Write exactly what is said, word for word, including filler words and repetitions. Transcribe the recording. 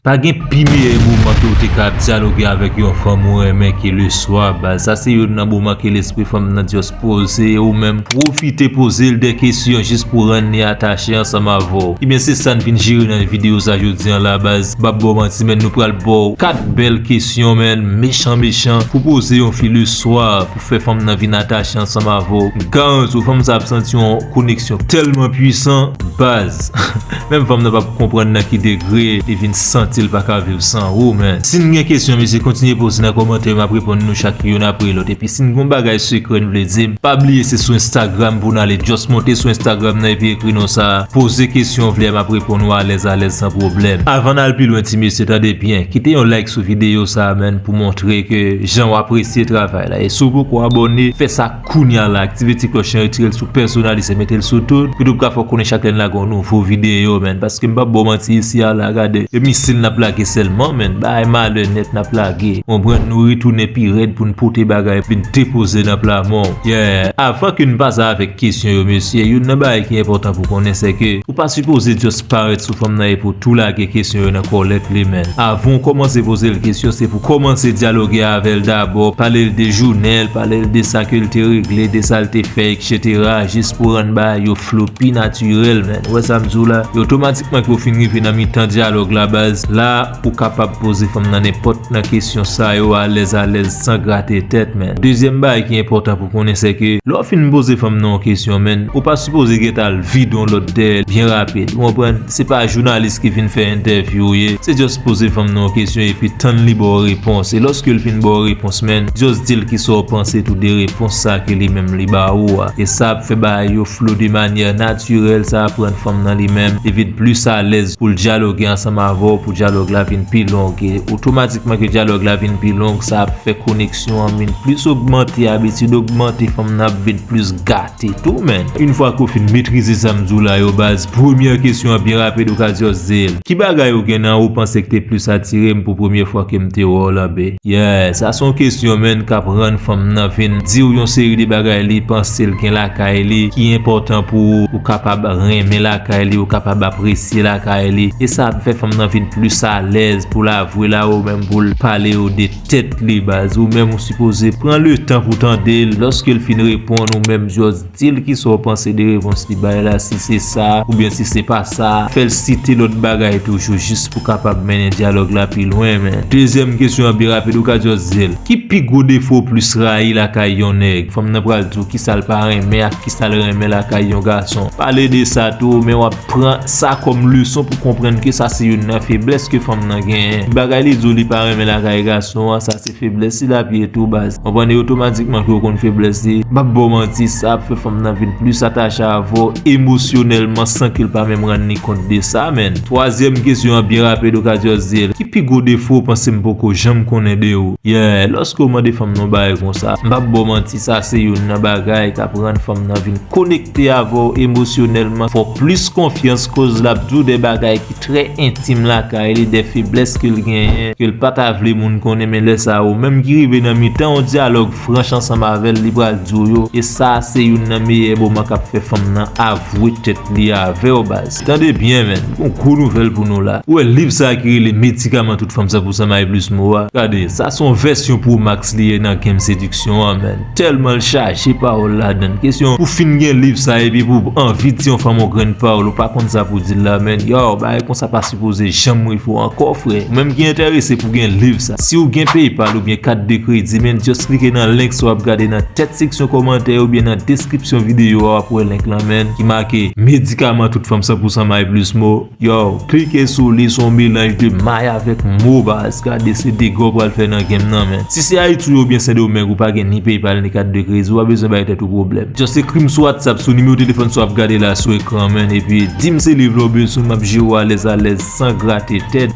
Pa gen pi meyè moman ke w te ka ap dyaloge avèk yon fanm ou renmen ke leswa, baz. Sa se youn nan moman ke lespri fanm nan just poze, ou menm pwofite poze l de kesyon jis pou rann li atache ansanm avè w. Ebyen, se sa n vin jere nan videyo sa jodi a la, baz. M p ap ba w manti, men nou pral ba w kat bèl kesyon, men, mechan, mechan, pou poze yon fi leswa, pou fè fanm nan vin atache ansanm avè w. M garanti w, fanm sa ap santi yon koneksyon tèlman pwisan, baz. Menm fanm nan p ap konprann nan ki degre li vin santi l pa ka viv san ou, men. Si n gen kesyon, mesye, kontinye poze nan kòmantè yo, m ap reponn nou chak youn apre lòt. Epi si n gen yon bagay sekrè n vle di m, pa bliye se sou Instagram pou n ale. Just monte sou Instagram nan epi ekri non sa. Poze kesyon w vle a, m ap reponn ou alèz, alèz, san pwoblèm. Avan n al pi lwen, ti mesye, tande byen. Kite yon like sou videyo sa a, menn, pou montre ke jan w apresye travay la. E si w poko abòne, fè sa kounye a la. Aktive ti klòch lan, retire l sou pèsonalis e mete l sou tout. Pou w ka fè w konnen chak lè n lage yon nouvo videyo, menn. Paske m p ap ba w manti isi a la, gade. E misil n ap lage sèlman, menn. Bagay malè nèt n ap lage. Konprann, nou retounen pi rèd pou n pote bagay, pou n depoze nan pla mò. Yeah. Avan ke n pase avèk kesyon yo, mesye, youn nan bagay ki enpòtan pou konnen, se ke ou pa sipoze just parèt sou fanm nan epi w tou lage kesyon yo nan kòlèt li, menn. Avan w kòmanse poze l kesyon, se pou w kòmanse dyaloge avè l dabò, pale l de jounen l, pale l de sa ke l te regle, de sa l te fè, etsetera, jis pou rann bagay yo flo pi natirèl, menn. Ou wè sa m di w la? E otomatikman ke w fin rive nan mitan dyalòg la, baz, la, ou kapab poze fanm nan nenpòt nan kesyon sa yo alèz, alèz, san grate tèt, menn. Dezyèm bagay ki enpòtan pou konnen, se ke lè w fin poze fanm nan yon kesyon, menn, ou pa sipoze gentan al vide yon lòt dèyè l byen rapid. Ou konprann? Se pa jounalis ki vin fè entèvyou w ye. Se just poze fanm nan yon kesyon epi tann li ba w repons. E lòske l fin ba w repons, menn, just di l kisa w panse tou de repons sa ke li menm li ba ou a. E sa ap fè bagay yo flo de manyè natirèl, sa ap rann fanm nan li menm li vin plis alèz pou l dyaloge ansanm avè w, pou dyalòg la vin pi long. E otomatikman ke dyalòg la vin pi long, sa ap fè koneksyon an vin plis ogmante, abitid ogmante, fanm nan ap vin plis gate tou, menn. Yon fwa ke w fin metrize sa m di w la yo, baz, premyè kesyon an byen rapid, ou ka just di l, ki bagay ou gen nan ou panse ki te plis atire m pou premyè fwa ke m te wè w, Lanbe? Yeah, sa se yon kesyon, menn, k ap rann fanm nan vin di w yon seri de bagay li panse l gen lakay li, ki enpòtan pou ou, ou kapab renmen lakay li, ou kapab apresye lakay li. E sa ap fè fanm nan vin plis alèz pou l avwe l a ou menm pou l pale w de tèt li, baz. Ou menm ou sipoze pran letan pou tande l. Lòske l fin reponn, ou menm just di l kisa w panse de repons li bay la, si se sa, oubyen si se pa sa. Fè l site lòt bagay toujou, jis pou kapab mennen dyalòg la pi lwen, menn. Dezyèm kesyon an byen rapid, ou ka just di l, ki pi gwo defo w plis rayi lakay yon nèg? Fanm nan pral di w kisa l pa renmen ak kisa l renmen lakay yon gason. Pale de sa tou, men w ap pran sa kòm leson pou konprann ke sa se youn nan feblès ke fanm nan genyen. Bagay li di w li pa renmen lakay gason an, sa se feblès li l ap ye tou, baz. Konprann, e otomatikman ke w konn feblès li. M p ap ba w manti, sa ap fè fanm nan vin plis atache avè w emosyonèlman san ke l pa menm rann li kont de sa, menn. Twazyèm kesyon an byen rapid, ou ka just di l, ki pi gwo defo w panse m poko janm konnen de ou? Yeah, lòske w mande fanm nan yon bagay konsa, m p ap ba w manti, sa se youn nan bagay k ap rann fanm nan vin konekte avè w emosyonèlman, fè w plis konfyans, koz l ap di w de bagay ki trè entim lakay li, de feblès ke l genyen, ke l pa ta vle moun konnen, men lè sa a, ou menm ki rive nan mitan yon dyalòg franch ansanm avè l, li pral di w yo. E sa, se youn nan meyè moman k ap fè fanm nan avwe tèt li avè w, baz. Tande byen, menn. Gon gwo nouvèl pou nou la. Ou wè liv sa a ki rele Medikaman Tout Fanm San Pou San May Plis Mo a? Gade, sa se yon vèsyon Pro Max li ye nan game sediksyon an, menn. Tèlman l chaje pawòl ladan l. Kesyon pou fin gen liv sa epi pou anvi di yon fanm yon grenn pawòl, ou pa konn sa pou di l la, menn. Yo, bagay konsa pa sipoze janm rive w ankò, frè. Ou menm ki enterese pou gen liv sa, si w gen PayPal oubyen kat de kredi, menn, just klike nan link sa w ap gade nan tèt seksyon kòmantè oubyen nan deskripsyon videyo a, w ap wè link lan, menn, ki make Medikaman Tout Fanm San Pou San May Plis Mo. Yo, klike sou li, se yon melanj de may avèk mo, baz. Gade, se dega w pral fè nan game nan, menn. Si se Ayiti w ye oubyen Sendomeng, ou pa gen ni PayPal ni kat de kredi, ou pa bezwen bay tèt ou pwoblèm. Just ekri m sou WhatsApp, sou nimewo telefòn sa w ap gade la sou ekran, menn, epi di m se liv la w bezwen, m ap jere w alèz alèz, san grate tèt.